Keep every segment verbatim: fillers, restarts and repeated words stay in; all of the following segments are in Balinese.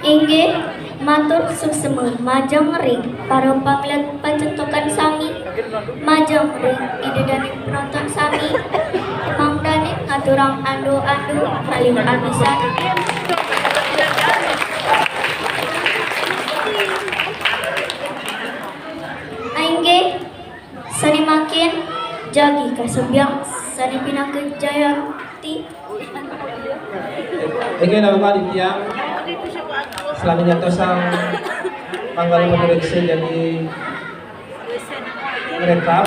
Inggih, matur suksma majeng ring para pamilet pacentokan sami, majeng ring Ida dané penonton sami, mangdané ngaturang anduh-anduh kalih abisan. Inggih, sané mangkin jagi kasembiang sané pinaka jayanti. Inggih, napi titiang selané nyantosang manggala pamiréksa jagi ngrekap,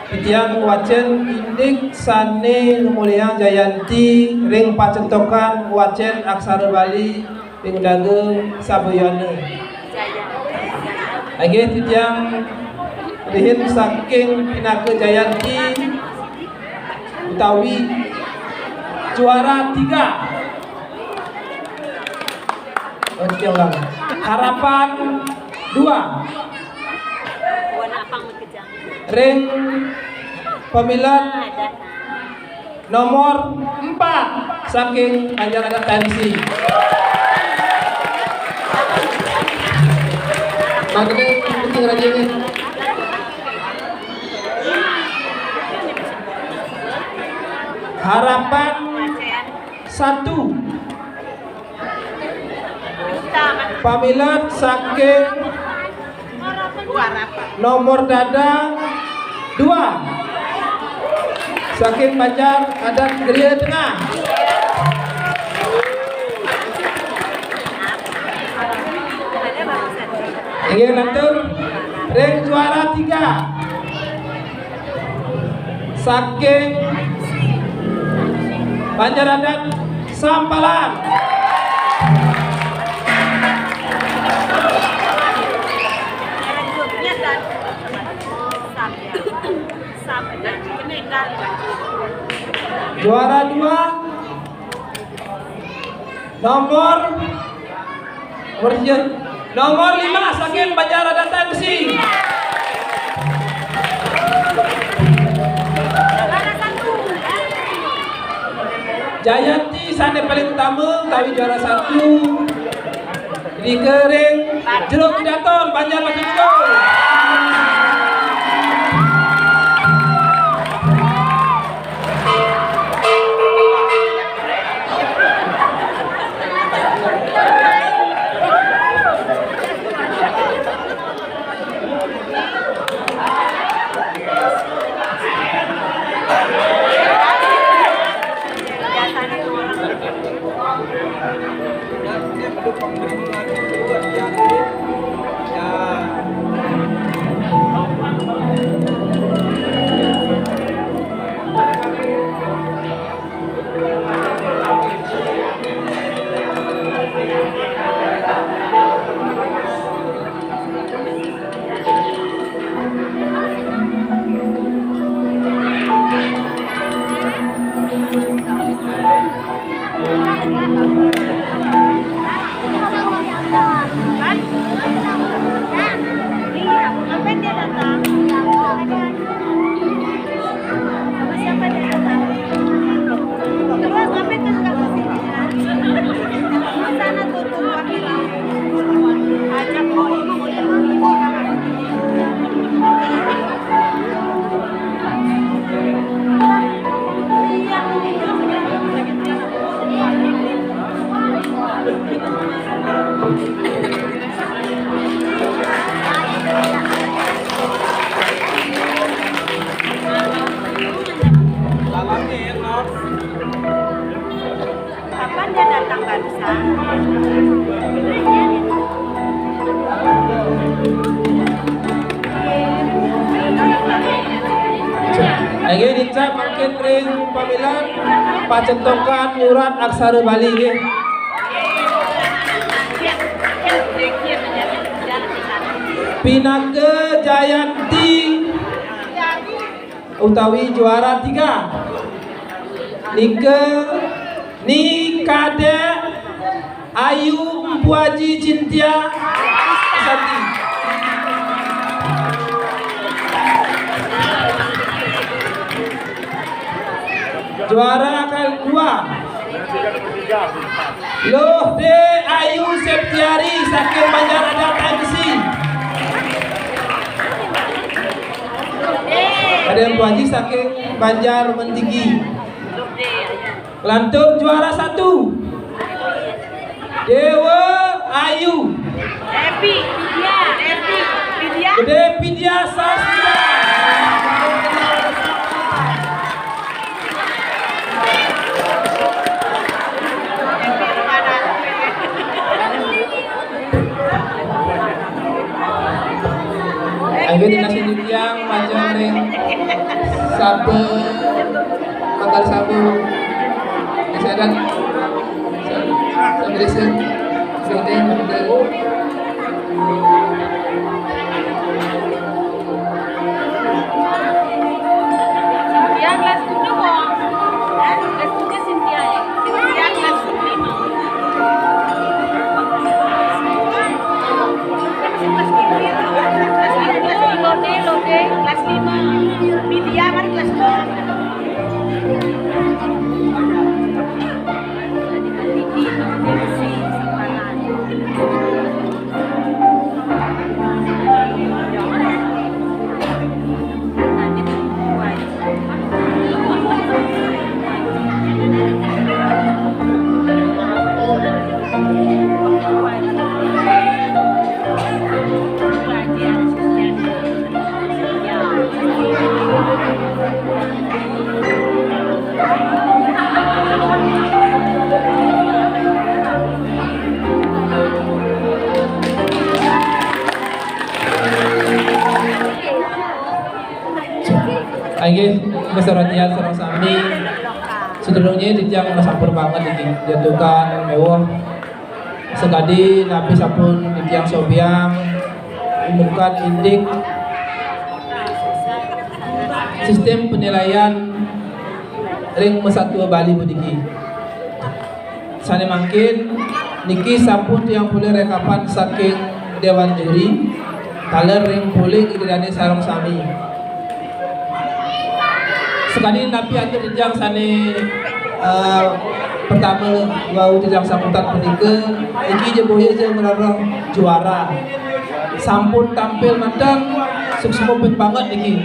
titiang ngwacén indik sané ngamolihang jayanti ring pacentokan ngwacén aksara Bali ping undaga Sabayana. Inggih, titiang rihin saking pinaka jayanti utawi juara tiga. Oke, ulang. Harapan dua. Ring pamilet nomor empat saking Banjar Adat T M C. Maksudnya penting rajin nih. Harapan satu. Pamilet saking nomor dada dua saking Banjar Adat Geria Tengah. Inggih lantur ring juara tiga saking Banjar Adat Sampalan. Juara dua nomor Nomor lima saking Banjar Adat T M C. Jayanti sané paling utama utawi juara satu. Ring Jero Kidaton, Banjar Batu Tinggi. Kapan dia datang barusan? Inggih, dicap mangkin ring pamilet pacentokan nyurat aksara Bali, nggih. Pinaka jayanti utawi juara tiga. Nika Ni Kadek Ayu Empu Aji Cintia Santi. Juara kedua. Luh De Ayu Septiari saking Banjar Adat Angsi. Ada Mpu Aji saking Banjar Mentigi. Lantur juara satu, Dewa Ayu. Epi, Vidya, Epi, Vidya. Gede Vidya Sastra. Ayo, dina sini tiang majeng ring sabe, mangkal sabe. Sadan. Sabe desa. Sabe desa. Cynthia kelas tujuh, Bang. Kelas tujuh Cynthia, ya? Cynthia kelas lima. Kelas lima, Lote, Lote, kelas lima. Vidya kan kelas dua. Inggih, beserta sareng sami. Sedurunge titiang masampur banget iki, jatuhkan mewah. Sekadi napi sampun titiang sobiang, umumkan indik sistem penilaian ring masatua Bali puniki. Sane mangkin, niki sampun tiang polih rekapan saking Dewan Juri, taler ring polih Ida Dane sareng sami. Sekadi napi atur jenjang sane, eh, pertama wau jenjang sambutan punika, niki ja boya ja ngrereh juara. Sampun tampil mateng, suksma banget niki.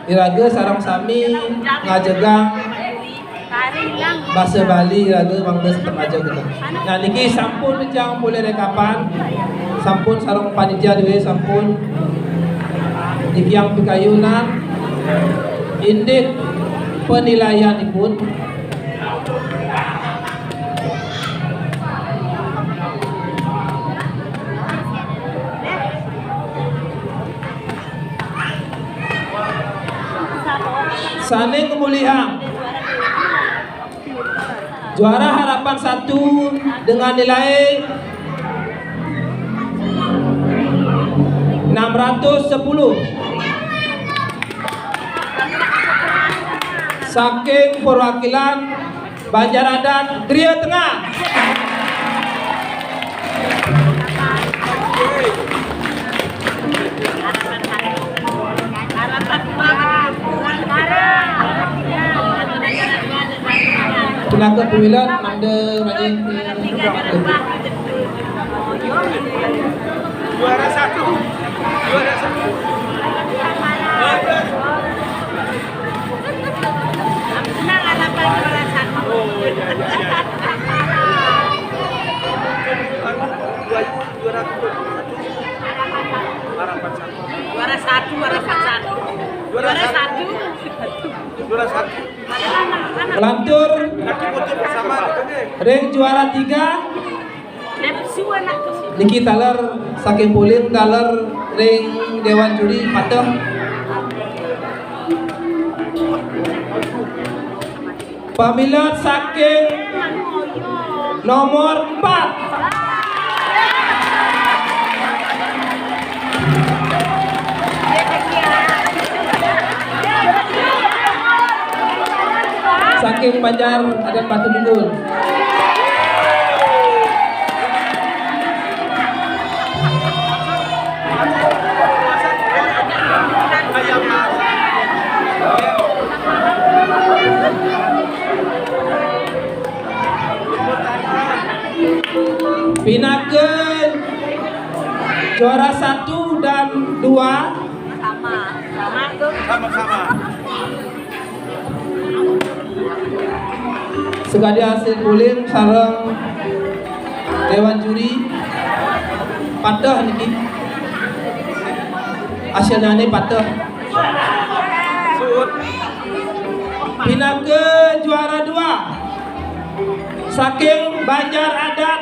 Iraga sareng sami ngajegang basa Bali iraga mangda setengah jam gitu. Nah, niki sampun titiang polih rekapan, sampun sareng panitia duwe sampun titiang pikayunan indik penilaianipun. Sane ngamulihang juara harapan satu dengan nilai enam ratus sepuluh. Saking perwakilan Banjar Adat Griya Tengah. Pinaka pamilet mangda majeng. Juara satu. Juara satu. Juara satu. Menang harapan juara satu. Oh, iya, iya. Juara, juara satu. Harapan satu. Juara satu, harapan satu. Juara satu. Juara satu. Lantur ring juara tiga. Niki taler saking polih, taler ring Dewan Juri pateh. Pamilet saking nomor empat. Saking Banjar Adat Batu Tunggul. Pinakeun juara satu dan dua. Sama-sama. Sekalian hasil polling sareng dewan juri, patah niki. Hasilnya ini patah. Pinakeun juara dua saking Banjar Adat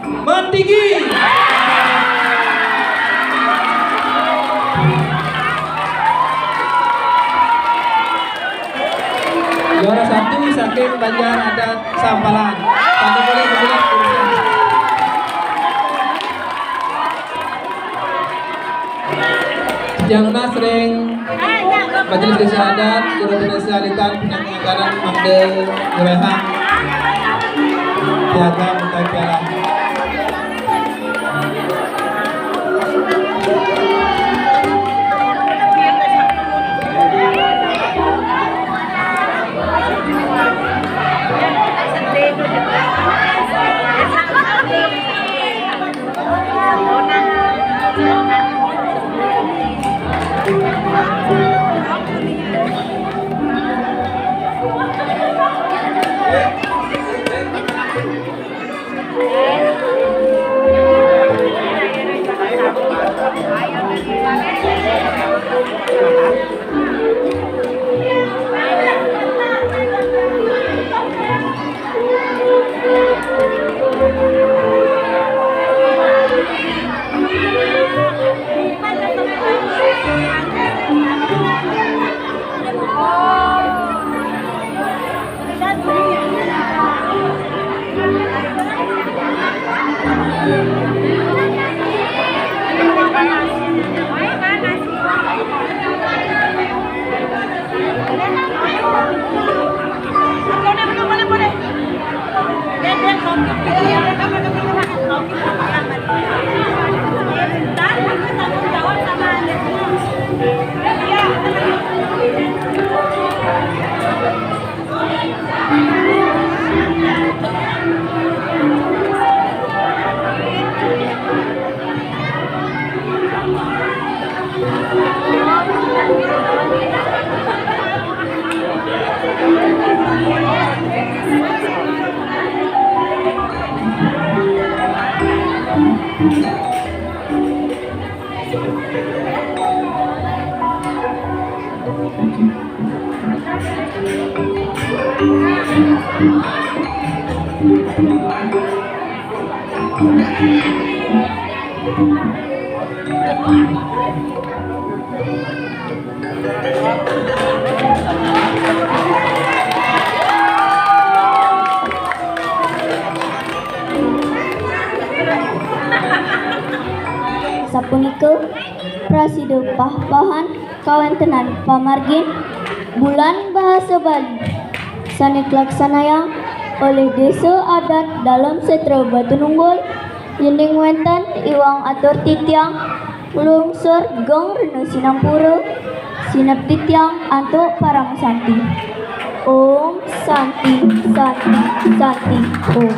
Mentigi. Juara satu saking Banjar Adat Sampalan. Satu boleh dibilang. Yang nasring Majelis Desa Adat, Guru Desa Alitan, Pinang Pengantaran, Mangde, Gurehang, Tiaga, Mutai Piala. Sapunika prasida pah-pahan kawéntenan pamargin Bulan Bahasa Bali sané kalaksanayang olih Désa Adat Dalem Sétra Batununggul, yéning wénten iwang atur titiang nglungsur geng rena sinampura, sineb titiang antuk paramasanti. Om Santi, Santi, Santi, Om.